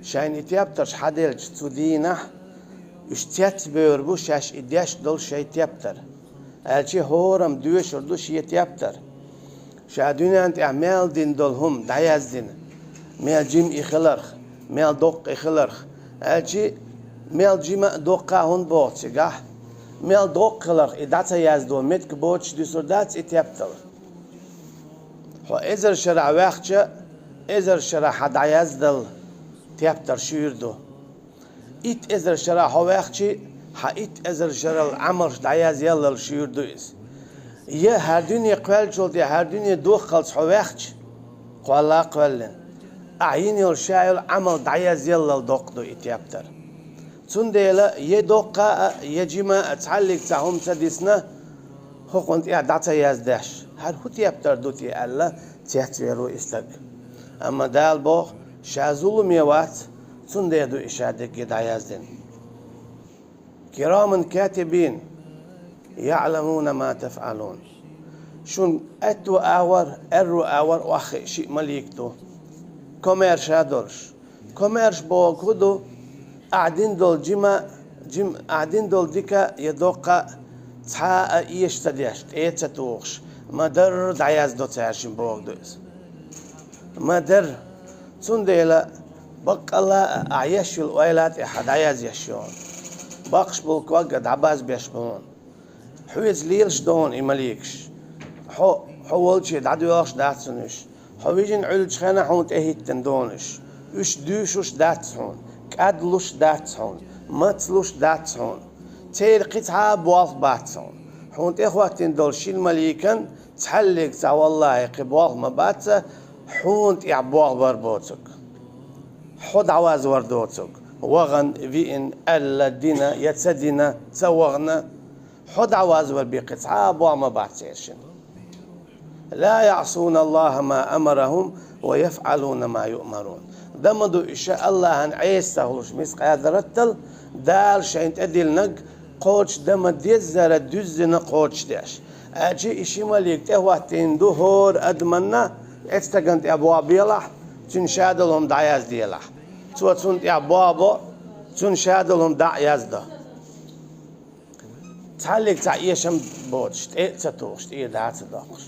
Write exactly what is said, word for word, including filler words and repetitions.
Шайна и тептарш хьаделча цу дийнахь, уьш цецбевр бу шаьш и деш долу шайн тептар. Аьлча хӀораммо доьшур ду шен тептар. Ша дуьнен тӀехь мел дина долу хӀума дӀаяздина, мел жима и хиларх, мел доккха и хиларх. Аьлча мел жима а доккха а хӀунда боху цигахь? Мел доккха хиларх и дӀа ца яздо меттиг боцуш дуьсур дац и тептар. Хьо эзар шарахь ваьхча, эзар шарахь хьан дӀаяздал тептар шуьйр ду. Итт эзар шарахь хьо ваьхча, хьан итт эзар шарал Ӏамалш дӀаязъяллал шуьйр ду иза. Я хӀара дуьне кхоьллачул тӀе хӀара дуьне дохкалц хьо ваьхча, кхолла а кхоьллина, ахь йина йолу ша йолу Ӏамал дӀаязъяллал доккха ду и тептар. Цундела я доккха а, я жима а цхьаллиг цхьа хӀума ца дисна, хӀокхунна тӀехь дӀа ца яздеш, хӀара хӀун тептар ду те аьлла, цецвер ву и стаг. Амма Дала боху, ша зуламе вац, цундела ду и ша дерриге дӀаяздина. Кираман катибин, яъламуна ма тафъалун. Шун аьтту агӀор, аьрру агӀор охьахиъна шиъ малик ду. Комаьрша долуш. Комаьрша бохург хӀун ду? Ахь дина долу жима, жим, ахь дина долу дика я доккха а цхьа а эша ца деш, тӀе а ца тухуш, ма-дарра дӀаяздо цара шун бохург ду иза. Ма-дарра. Цундела баккъалла а ахь еш йолу ойла тӀехь дӀаязъеш ю хьуна. Баккхаш болу ког а дӀабазбеш бу хьуна. Хьоьца лелаш ду хьуна и маликаш. Хьо, хьо волче дӀадоьлхуш дац хьуна уьш. Хьо вижина Ӏуьллучу хенахь хьуна тӀе хӀиттина ду хьуна уьш. Уьш дуьйшуш дац хьуна, кӀадлуш дац хьуна, мацлуш дац хьуна. Церан кхин цхьа а болх бац хьуна. Хьуна тӀехӀоттийна долу шина маликан цхьаллиг цхьа, валлахӀи, кхин болх ма бац, хьуна тӀехь болх бар боцург. Хьо дӀавазвар доцург. ВахӀана, виъна, аьлла, дина я ца дина, ца вахана, хьо дӀавазвар бен кхин цхьа а болх ма бац церан шина. «Ла яъсуна Аллаха ма амарахум ва яфъалуна ма юъмарун». Дан ма ду уьш АллахӀан Ӏеса ца хуьлуш мискъал зарратал, Дала шайна тӀедиллинарг кхочушдан ма деззара дуьззина кхочушдеш. Аьлча и ши малик тӀехӀоттийна ду хӀора адаманна, оцу стагана тӀехь болх белахь, цуьнан ша долу хӀума дӀаязделахь. Цо цунна тӀехь болх бо, цуьнан ша долу хӀума дӀа а яздо. Цхьаллиг цхьа эшам боцуш, тӀе а ца тухуш, тӀера дӀа а ца доккхуш.